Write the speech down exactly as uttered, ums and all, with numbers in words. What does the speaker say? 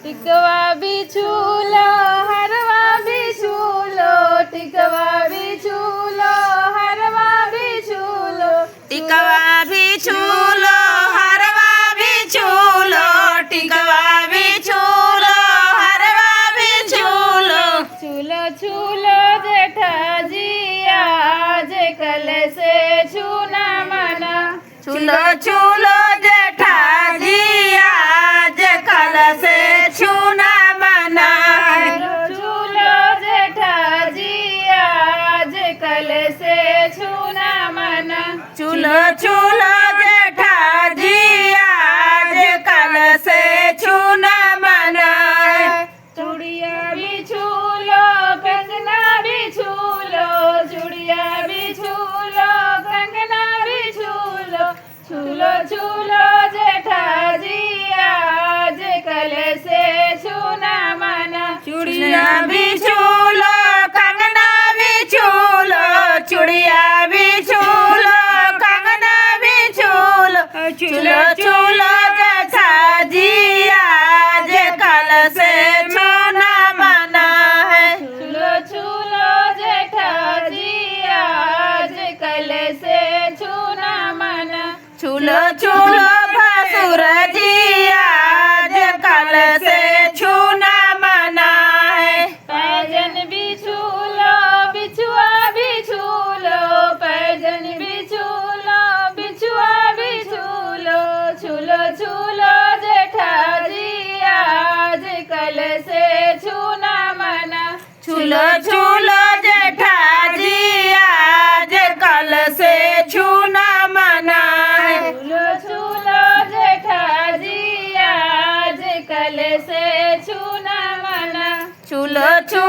टिकवा भी छू लो, हरवा भी छू लो, टिकवा भी छू लो, हरवा भी छू लो। टिकवा भी छू लो, हरवा भी छू लो, टिकवा भी छू लो, हरवा भी छू लो। छू लो, छू लो जेठा जी, आज कल से छूना मना। छू लो, छू लो जेठा जी, आज कल से छूना मना है। छू लो, छू लो जेठा जी, आज कल से छूना मना। छू लो, छू लो जेठा जी, आज कल से छूना मना है। चूड़िया भी छू लो, कंगना भी छू लो, चूड़िया भी छू लो, कंगना भी छू लो। छू लो, छू लो जेठा जी, आज कल से छूना मना। चूड़िया भी छू लो, कंगना भी छू लो, चूड़िया भी छू लो, कंगना भी छू लो। छू लो, छू लो जेठा जी, आज कल से छूना मना है। छू लो, छू लो जेठा जी, आज कल से छूना मना। छू लो, छू लो भसुर जी, आज कल से छूना मना है। पैजन भी छू लो, बिछुआ भी छू लो, पैजन भी छू लो, बिछुआ भी छू लो। छू लो, छू लो जेठा जी, आज कल से छूना मना। छू लो, छू लो जेठा जी, आज कल से छूना मना है। छू लो, छू लो जेठा जी, आज कल से छूना मना। छू लो, छू